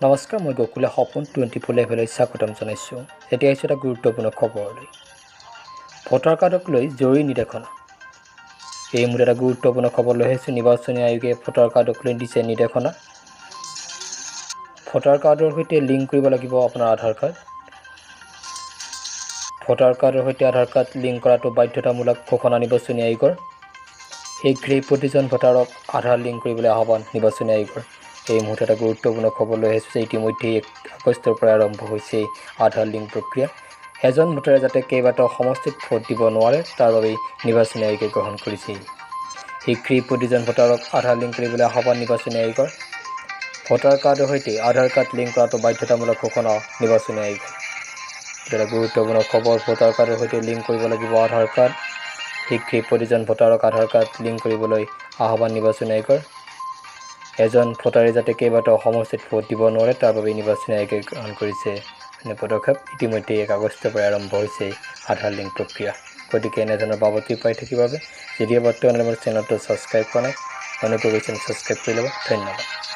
নমস্কাৰ, মই গকুলা সপোন 24 লাইভলৈ স্বাগতম জনাইছোঁ। এতিয়া আহিছোঁ এটা গুৰুত্বপূৰ্ণ খবৰলৈ। ভোটাৰ কাৰ্ডক লৈ জৰুৰী নিৰ্দেশনা। এই মুহূৰ্তত এটা গুৰুত্বপূৰ্ণ খবৰ লৈ আহিছোঁ। নিৰ্বাচনী আয়োগে ভোটাৰ কাৰ্ডক লৈ দিছে নিৰ্দেশনা। ভোটাৰ কাৰ্ডৰ সৈতে লিংক কৰিব লাগিব আপোনাৰ আধাৰ কাৰ্ড। ভোটাৰ কাৰ্ডৰ সৈতে আধাৰ কাৰ্ড লিংক কৰাটো বাধ্যতামূলক ঘোষণা নিৰ্বাচনী আয়োগৰ। শীঘ্ৰেই প্ৰতিজন ভোটাৰক আধাৰ লিংক কৰিবলৈ আহ্বান নিৰ্বাচনী আয়োগৰ। এই মুহূৰ্তত এটা গুৰুত্বপূৰ্ণ খবৰ লৈ আহিছোঁ যে ইতিমধ্যেই 1 আগষ্টৰ পৰা আৰম্ভ হৈছে এই আধাৰ লিংক প্ৰক্ৰিয়া। এজন ভোটাৰে যাতে কেইবাটাও সমষ্টিত ভোট দিব নোৱাৰে, তাৰ বাবেই নিৰ্বাচনী আয়োগে গ্ৰহণ কৰিছে। শীঘ্ৰেই প্ৰতিজন ভোটাৰক আধাৰ লিংক কৰিবলৈ আহ্বান নিৰ্বাচনী আয়োগৰ। ভোটাৰ কাৰ্ডৰ সৈতে আধাৰ কাৰ্ড লিংক কৰাটো বাধ্যতামূলক ঘোষণা নিৰ্বাচনী আয়োগৰ। এইটো এটা গুৰুত্বপূৰ্ণ খবৰ। ভোটাৰ কাৰ্ডৰ সৈতে লিংক কৰিব লাগিব আধাৰ কাৰ্ড। শীঘ্ৰেই প্ৰতিজন ভোটাৰক আধাৰ কাৰ্ড লিংক কৰিবলৈ আহ্বান নিৰ্বাচনী আয়োগৰ। এজন ভোটাৰে যাতে কেইবাটাও সমষ্টিত ভোট দিব নোৱাৰে, তাৰ বাবে নিৰ্বাচনী আয়োগে গ্ৰহণ কৰিছে এনে পদক্ষেপ। ইতিমধ্যে 1 আগষ্টৰ পৰা আৰম্ভ হৈছে আধাৰ লিংক প্ৰক্ৰিয়া। গতিকে এনেধৰণৰ বাতৰি পাই থাকিবৰ বাবে যদিহে বৰ্তমানে মোৰ চেনেলটো ছাবস্ক্ৰাইব কৰা নাই, অনুগ্ৰহ কৰি চেনেল ছাবস্ক্ৰাইব কৰি ল'ব। ধন্যবাদ।